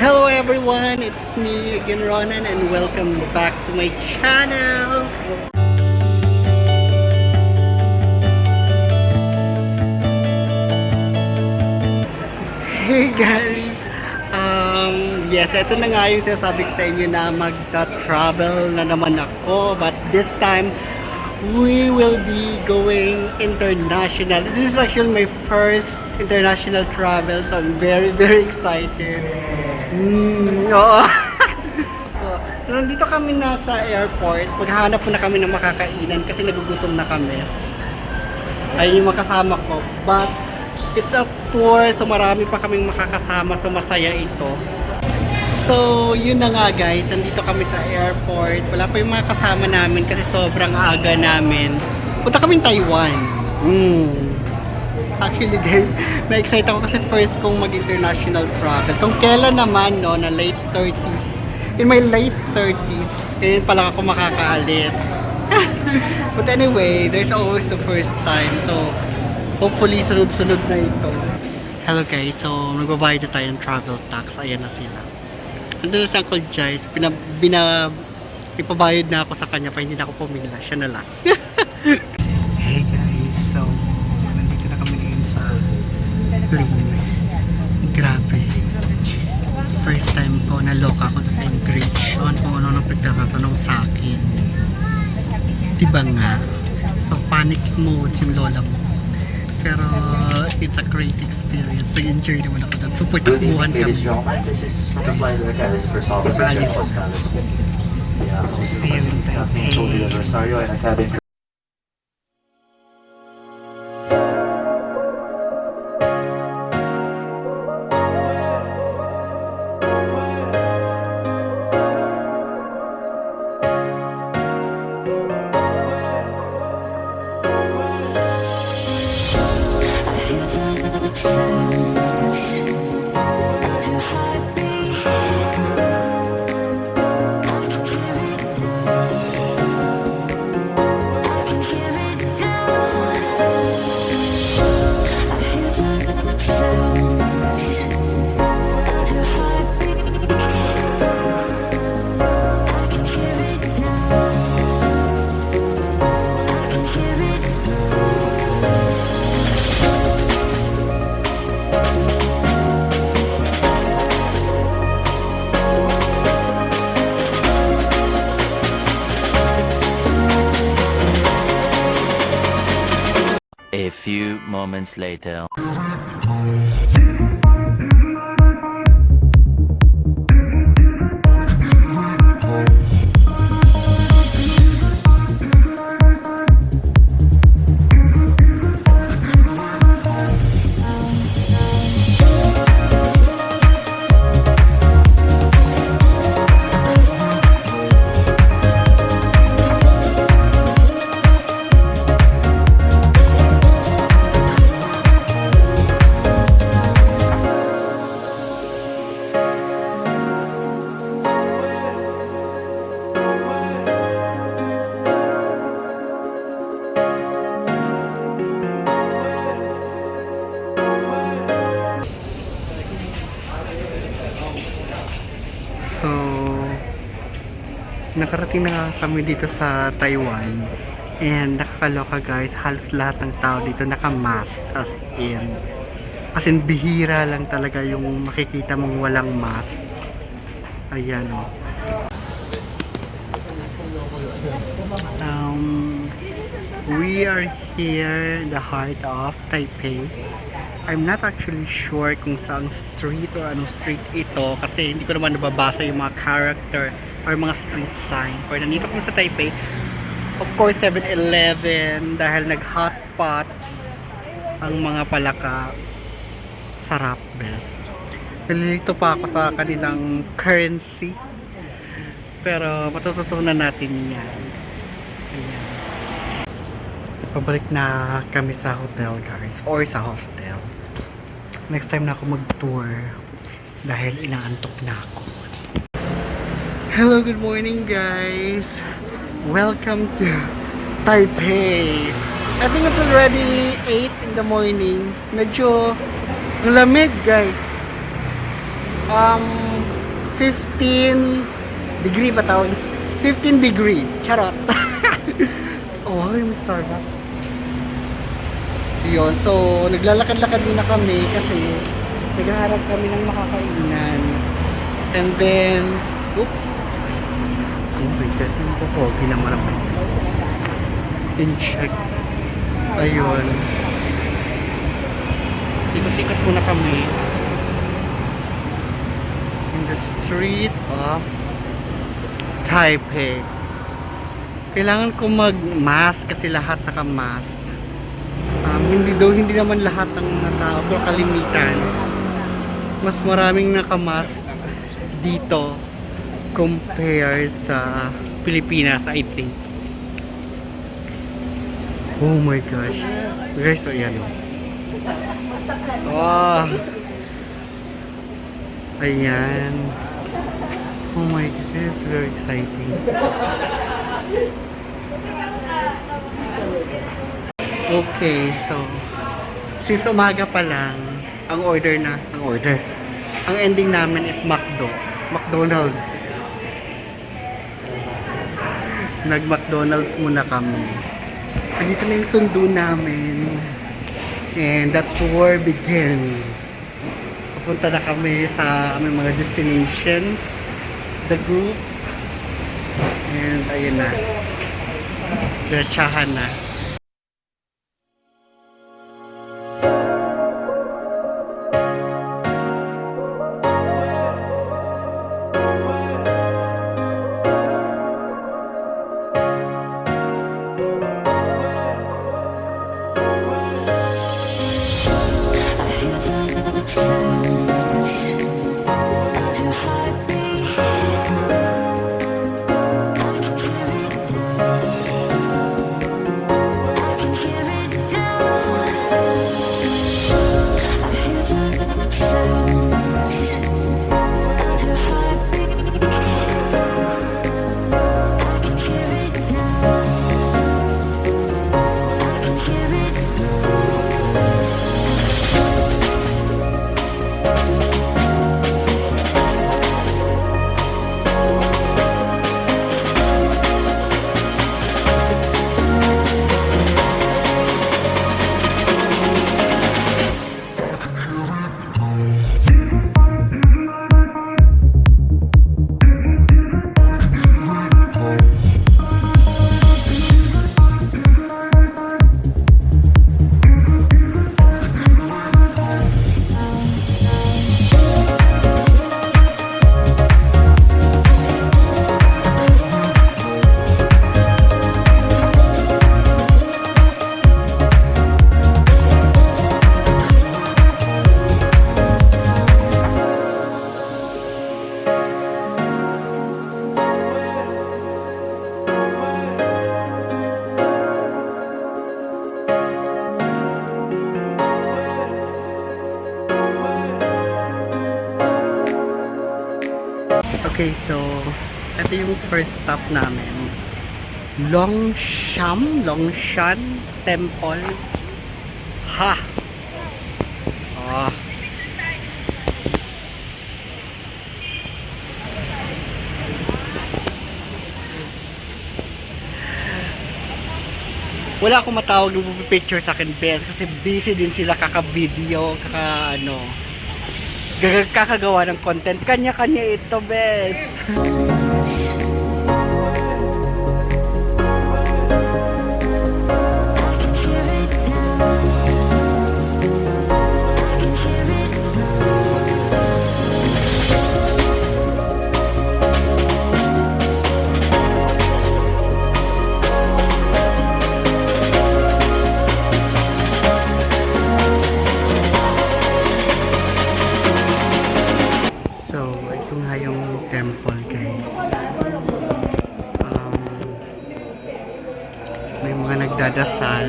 Hello everyone, it's me again Ronan and welcome back to my channel. Hey guys, yes, ito na nga yung sinasabi ko sa inyo na magta-travel na naman ako, but this time we will be going international. This is actually my first international travel, so I'm very excited. Oo. So nandito kami na sa airport. Maghahanap po na kami ng makakainan kasi nagugutom na kami. Ayun yung makasama ko. But it's a tour, so marami pa kaming makakasama, so masaya ito. So yun na nga guys, nandito kami sa airport. Wala pa yung mga kasama namin kasi sobrang aga namin. Punta kaming Taiwan. Actually guys, na-excite ako kasi first kong mag-international travel. Kung kailan naman no, na late 30s. In my late 30s, ngayon pa lang ako makakaalis. But anyway, there's always the first time. So, hopefully sunod-sunod na ito. Hello guys, so magbabayad na tayo ng travel tax. Ayan na sila. Nandun na si Uncle Jai. So, ipabayad na ako sa kanya pa hindi na ako pumila. Siya na lang. Hey guys, so nandito na kami ngayon sa plane. Grabe. First time ko naloka ako sa immigration kung ano nang pagtatanong sa akin. Diba nga? So panic mode yung lola mo. Pero it's a crazy experience. Nag-enjoy naman ako doon. Super takbuhan kami. Paalis. See you in Taipei. A few moments later. So, nakarating na kami dito sa Taiwan. And nakakaloka guys, halos lahat ng tao dito naka-mask as in bihira lang talaga yung makikita mong walang mask. Ayan o. We are here in the heart of Taipei. I'm not actually sure kung saang street or anong street ito kasi hindi ko naman nababasa yung mga character or mga street sign. Pero nandito kami sa Taipei. Of course, 7-Eleven dahil nag-hotpot ang mga palaka. Sarap, best. Nalilito pa ako sa kanilang currency. Pero matututunan natin yan. Ayan. Pabalik na kami sa hotel guys or sa hostel. Next time na ako mag-tour dahil inaantok na ako. Hello, good morning guys. Welcome to Taipei. I think it's already 8 in the morning. Medyo lamig guys. 15 degree ba tawag? 15 degree. Charot. Oh, may Starbucks. Yun. So, naglalakad-lakad muna kami kasi naghaharap kami ng makakainan. And then, oops. Oh my God, yung kukogi naman naman. In check. Ayun. Ikot-ikot muna kami in the street of Taipei. Kailangan ko mag-mask kasi lahat naka-mask. Hindi naman lahat ng mga tao, pero kalimitan. Mas maraming naka-mask dito compare sa Pilipinas, I think. Oh my gosh. Guys, so yan. Wow. Ayan. Oh my God, this is very exciting. Okay, so since umaga pa lang, ang ending namin is McDonald's. Nag-McDonald's muna kami. Dito na yung sundo namin. And that tour begins. Papunta na kami sa aming mga destinations. The group. And ayun na. Diretsahan na. Okay, so ito yung first stop namin. Longshan Temple. Ha! Oh. Wala akong matawag ng picture sa akin, best, kasi busy din sila kaka-video, kakagawa ng content. Kanya-kanya ito, best. Temple, guys. May mga nagdadasal.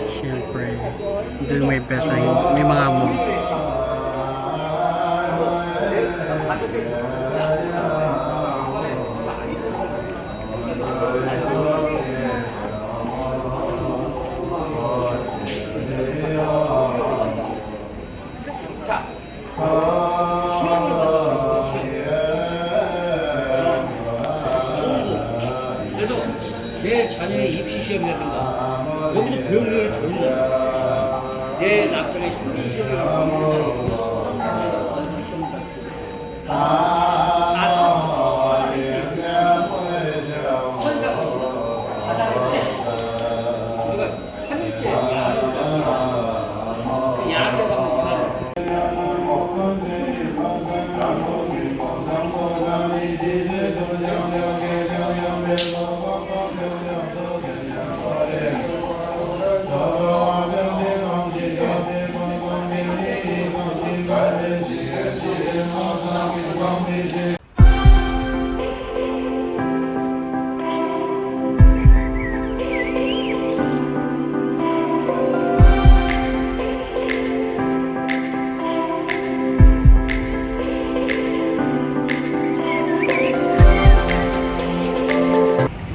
Siyempre, doon may best ay may mga monk. 시험이라든가 여기서 그런 걸 주는 거예요. 내 학교에 실기 시험이라고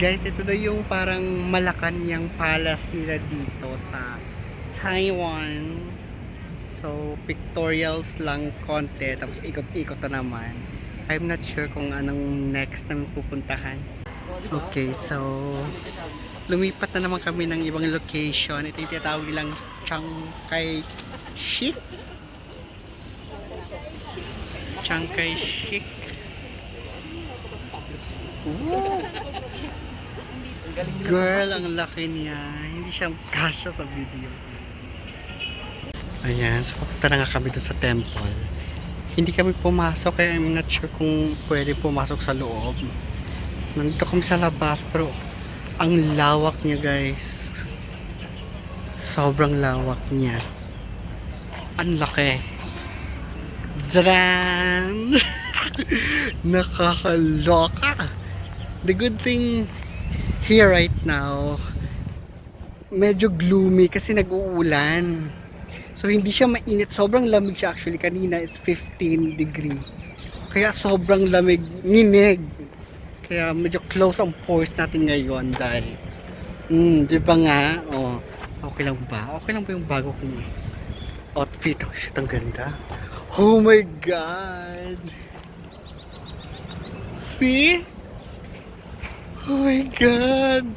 Guys, ito daw yung parang Malacanang Palace nila dito sa Taiwan. So, pictorials lang konti, tapos ikot-ikot na naman. I'm not sure kung anong next namin pupuntahan. Okay, so lumipat na naman kami ng ibang location. Ito yung tinatawag nilang Chiang Kai-shek. Chiang Kai-shek. Girl, ang laki niya. Hindi siya kasya sa video. Ayan, so papunta na nga kami dun sa temple. Hindi kami pumasok kaya I'm not sure kung pwede pumasok sa loob. Nandito kami sa labas pero ang lawak niya, guys. Sobrang lawak niya. Ang laki. Jaran! Nakakaloka. The good thing here right now, medyo gloomy kasi nag-uulan. So hindi siya mainit, sobrang lamig siya actually. Kanina is 15 degree. Kaya sobrang lamig, nginig. Kaya medyo close ang pores natin ngayon dahil di ba nga? Oh, okay lang ba? Okay lang ba yung bago kong outfit? Oh shit, ang ganda. Oh my god. See? Oh my god.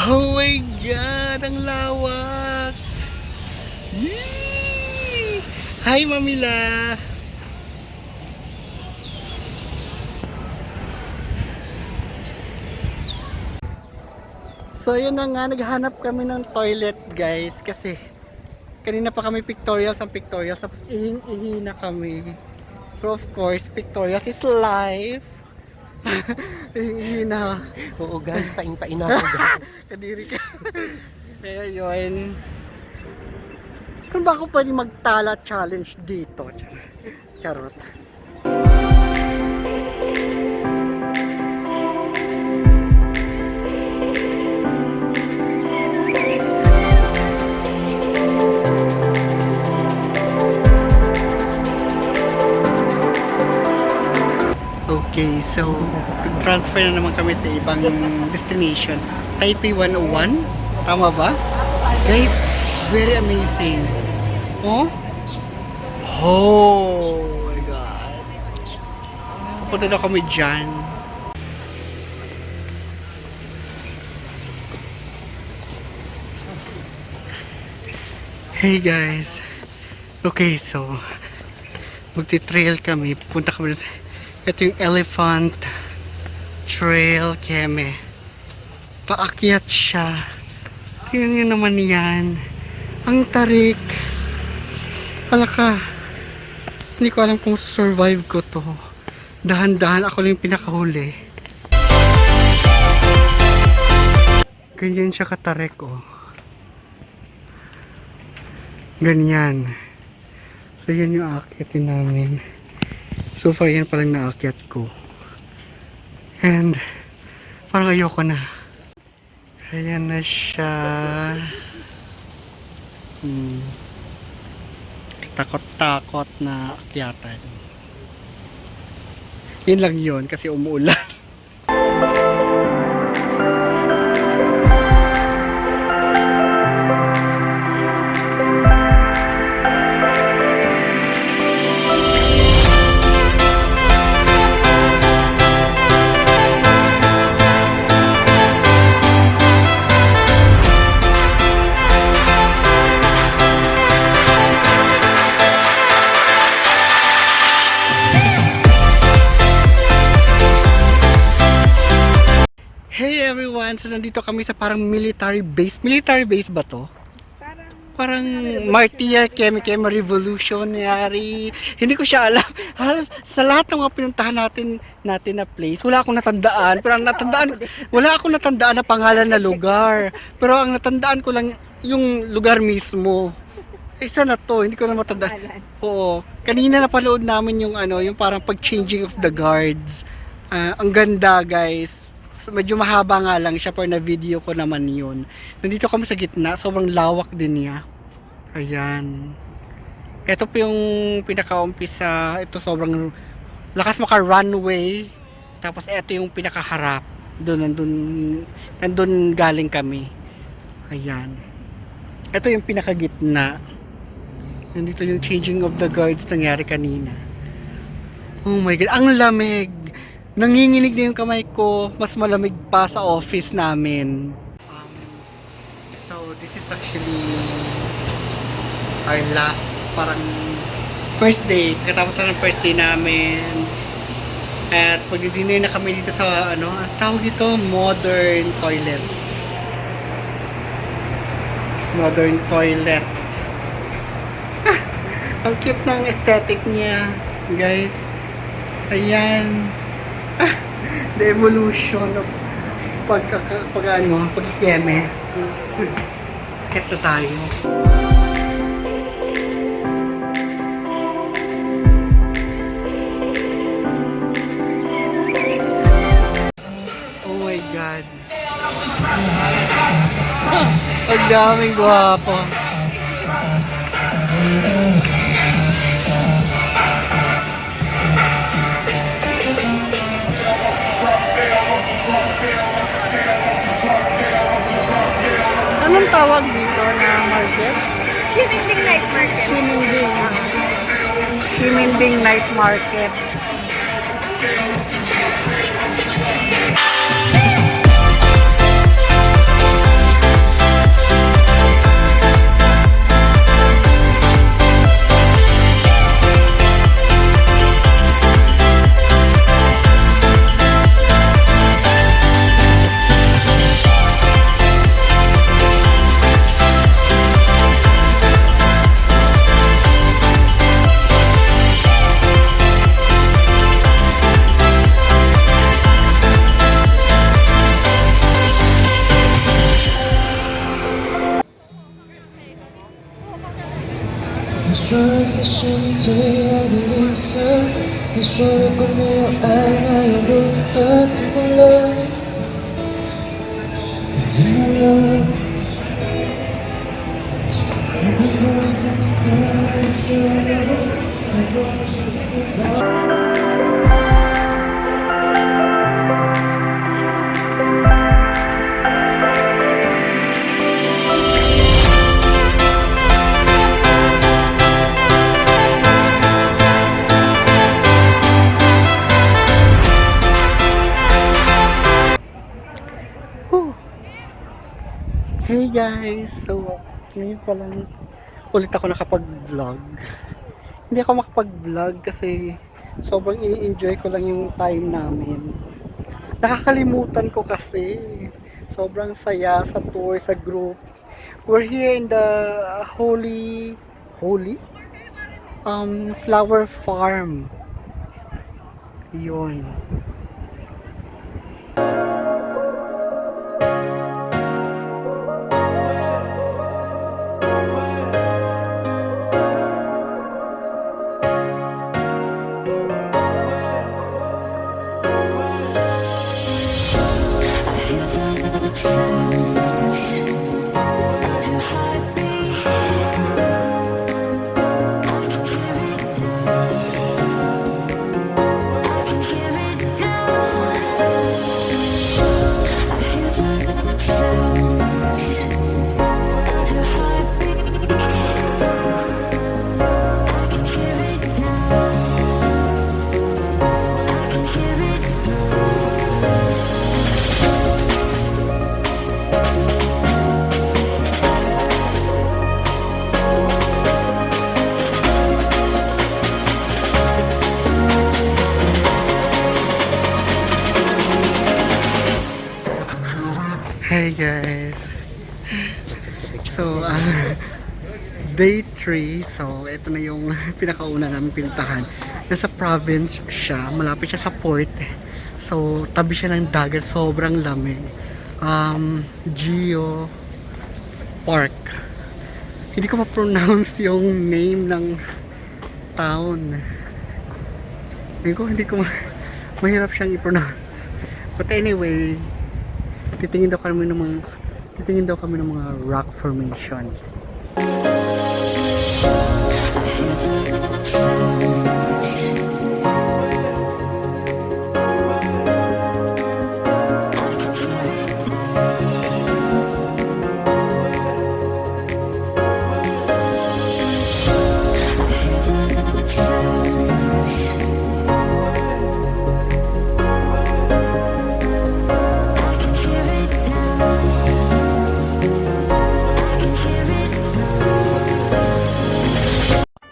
Oh my god, ang lawak. Yee! Hi, Mamila. So yun na nga, naghanap kami ng toilet, guys, kasi kanina pa kami pictorials tapos ihing-ihi na kami. Pero of course, pictorials is live. Ihing-ihi na. Oo guys, tain-tain na ako guys. Kadiri ka. Pero yun. Saan ba ako pwede magtala challenge dito? Charot. Okay, so transfer na naman kami sa ibang destination. Taipei 101. Tama ba? Guys, very amazing. Oh? Oh my god. Punta na kami dyan. Hey guys. Okay, so magti-trail kami. Pupunta kami sa ito yung elephant trail keme. Paakyat siya. Tingnan nyo naman yan. Ang tarik. Alaka. Hindi ko alam kung survive ko to. Dahan-dahan ako lang yung pinakahuli. Ganyan siya katarik, oh. Ganyan. So yan yung aakyatin namin. So far yan palang naakyat ko. And parang ayoko na. Ayan na siya. Takot-takot na akyatan. Yun lang yun kasi umuulan. everyone! So nandito kami sa parang military base. Military base ba to? Parang Martyr Keme Revolutionary. Hindi ko siya alam. Halos sa lahat ng mga pinuntahan natin na place, wala akong natandaan. Pero ang natandaan, wala akong natandaan na pangalan na lugar. Pero ang natandaan ko lang yung lugar mismo. Isa na to, hindi ko na matandaan. Oo. Kanina napanood namin yung yung parang pag-changing of the guards. Ang ganda, guys. Medyo mahaba nga lang siya, pero na-video ko naman yun. Nandito kami sa gitna, sobrang lawak din niya. Ayan. Ito po yung pinaka-umpisa. Ito sobrang lakas maka-runway. Tapos ito yung pinaka-harap. Nandun galing kami. Ayan. Ito yung pinaka-gitna. Nandito yung changing of the guards nangyari kanina. Oh my God, ang lamig! Nanginginig na yung kamay ko, mas malamig pa sa office namin. So this is actually our last parang first day. Katapos na ng first day namin. At pag-dinner na kami dito sa ang tawag dito, modern toilet. Modern toilet. Ang cute ng aesthetic niya, guys. Ayan. The evolution of pagkikeme. Kaya na tayo. Oh my God. Ang daming gwapo. Anong tawag dito na market? Shiminding Night Market. Shiminding Night Market. Hey guys! So, ngayon pa lang ulit ako nakapag-vlog. Hindi ako makapag-vlog kasi sobrang ini-enjoy ko lang yung time namin. Nakakalimutan ko kasi. Sobrang saya sa tour, sa group. We're here in the holy flower farm. Yun. Hey guys. So, day 3. So, ito na yung pinakauna namin pinuntahan. Nasa province siya. Malapit siya sa port. So, tabi siya ng dagat. Sobrang lamig. Geo Park. Hindi ko ma-pronounce yung name ng town. Hindi ko mahirap siyang i-pronounce. But anyway, titingin daw kami ng mga rock formation.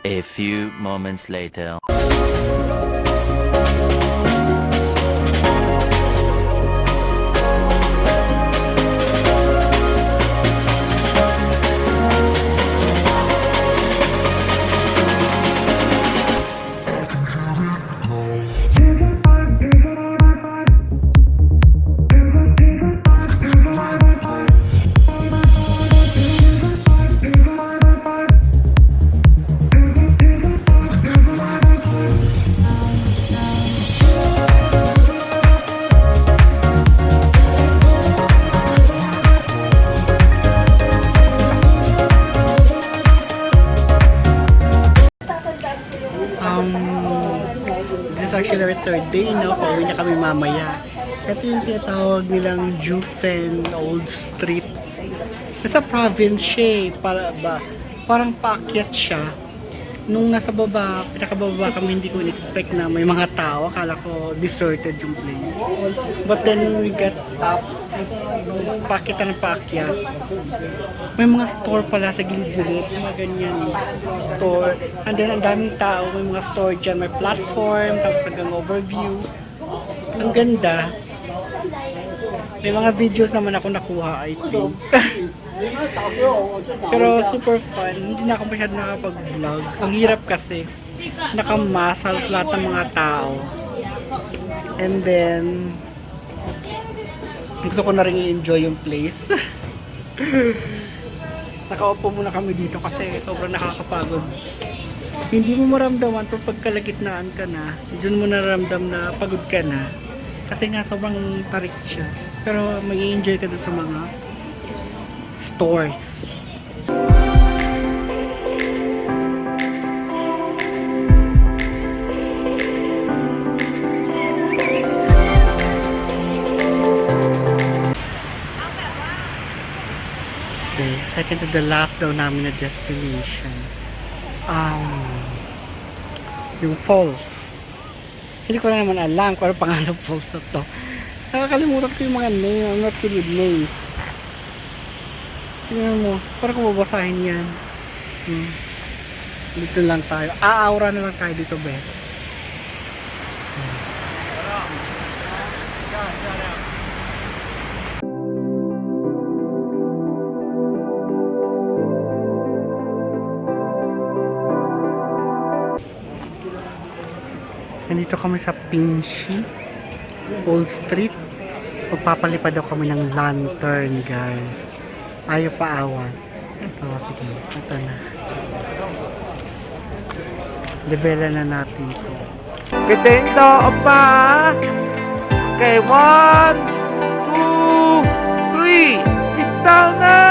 A few moments later. This is actually our third day, no? Pauwi na kami mamaya. Ito yung tinatawag nilang Jufen Old Street. Nasa province siya, parang paakyat siya. Nung nasa baba, pinakababa kami, hindi ko in-expect na may mga tao. Akala ko deserted yung place. But then when we got up, paakyat na paakyat. May mga store pala sa gilid-gilid, mga ganyan store. And then ang daming tao, may mga store dyan, may platform, tapos hanggang overview. Ang ganda. May mga videos naman ako nakuha, I think. Pero super fun. Hindi na ako masyado nakapag-vlog. Ang hirap kasi. Nakamass halos lahat ng mga tao. And then, gusto ko na rin i-enjoy yung place. Nakaupo muna kami dito kasi sobrang nakakapagod. Hindi mo maramdaman pero pagkalagitnaan ka na, doon mo naramdam na pagod ka na. Kasi nga sobrang tarik siya. Pero mag-i-enjoy ka dun sa mga stores. Okay, second to the last daw namin na destination. Yung falls. Hindi ko na naman alam kung ano pangalan ng falls na to. Nakakalimutan ko yung mga name. I'm not good with names. Tingnan mo, parang kung babasahin yan. Dito lang tayo. Aura na lang tayo dito, best. Nandito kami sa Pinshi Old Street. Magpapalipad daw kami ng lantern, guys. Ayaw paawan. Sige, ito na. Levelan na natin ito. Kiting doon pa. Okay, 1, 2, 3. Bitaw na.